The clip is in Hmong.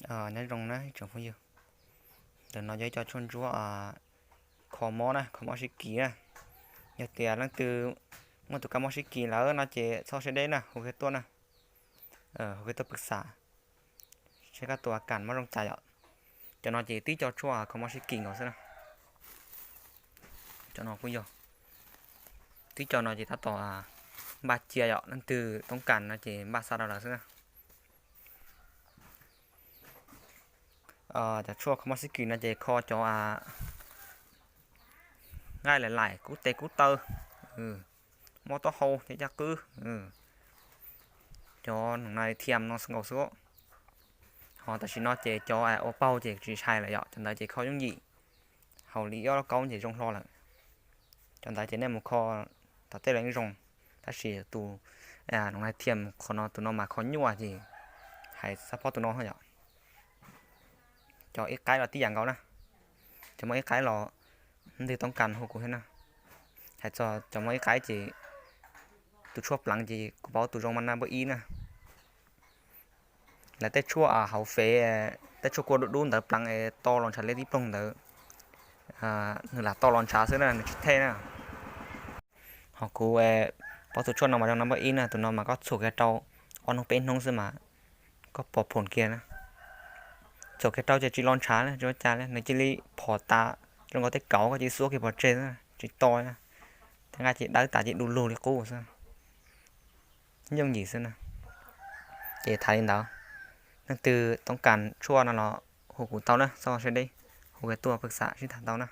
Nyob zoo na tsoom phooj ywg, ntawm no yog ib co tshuaj ntsuab kho mob na, kho mob sib kis na. Yog tias leej twg muaj tus kab mob sib kis lawm no ces txhob siab deb na, hu kiag tuaj na, hu kiag tuaj pwj xam seb koj tus a kas mob zoo cas yom. Cov no ces tib co tshuaj kho mob sib kis nkaus xwb na. Cov no kuj yog, tib co no ces tab tom npaj cia yom, leej twg toob kas no ces npaj xa rau lawv xwb na. Cov tshuaj kho mob sib kis no ces kho cov nqaij laim laim, kub tes kub taw, mob taub hau, caj qwb, cov noog nais thiam no nkaus xwb. Ho tam sim no ces cov ua paug ces tsis hais lawm yom, cov ntawd ces kho yooj yim, haus li ob lub kaub ces zoo hlo lawm. Cov ntawd ces nej mus kho tom tej los yeej zoo, tab sis tus noog nais thiam qhov no, tus no mas kho nyuaj ces hais xab phob tus no yom. Cov ib qaib los tib yam nkaus na. Cov mob ib qaib los leej twg toob kas hu kuv thiab na. Hais txog cov mob ib qaib ces tus tshuaj pleev ces kuv paub tus zoo mas naj npawb ib na. Lawv tej tshuaj hauv Fev, tej tshuaj kua dub dub ntawd pleev es to los ntshav liab tib ploog ntawd, nws lam to los ntshav xwb na, nws tsis thej na. Ho kuv paub tus tshuaj no mas zoo naj npawb ib na, tus no mas koj txhuam kiag rau ob hnub peb hnub xwb mas koj pom phoom kiag na. Txhuam kiag rau ces tsis los ntshav li, tsis ua cas li, nws cia li phom tas zoo nkaus tej kauv, koj cia li xuab kiag pov tseg xwb, tsis to. Tej nqaij ces dawb tas ces du lug li qub xwb. Yooj yim xwb na. Ces tham li ntawd, leej twg toob kas tshuaj no los hu kuv tau na, txhob siab deb, hu kiag tuaj pwj xam sib tham tau na.